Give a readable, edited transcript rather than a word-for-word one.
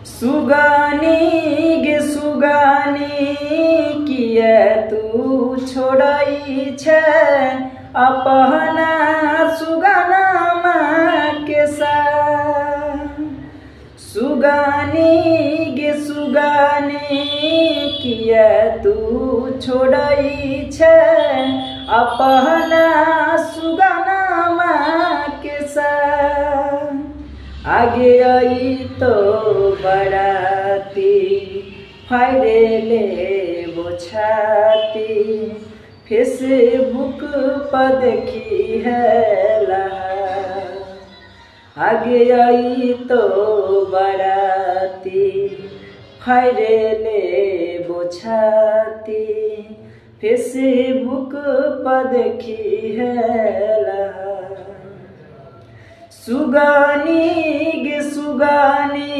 सुगानी गे सुगानी किए तू छोड़ै छै अपना सुगनामा के साथ। सुगानी गे सुगानी किए तू छोड़ै छै अपना सुगनामा के साथ। आगे आई तो बराती फायदे ले छाती, फेसबुक पर देखी है। आगे आई तो बराती फायदे ले छाती, फेसबुक पर देखी है। सुगानी गे सुगानी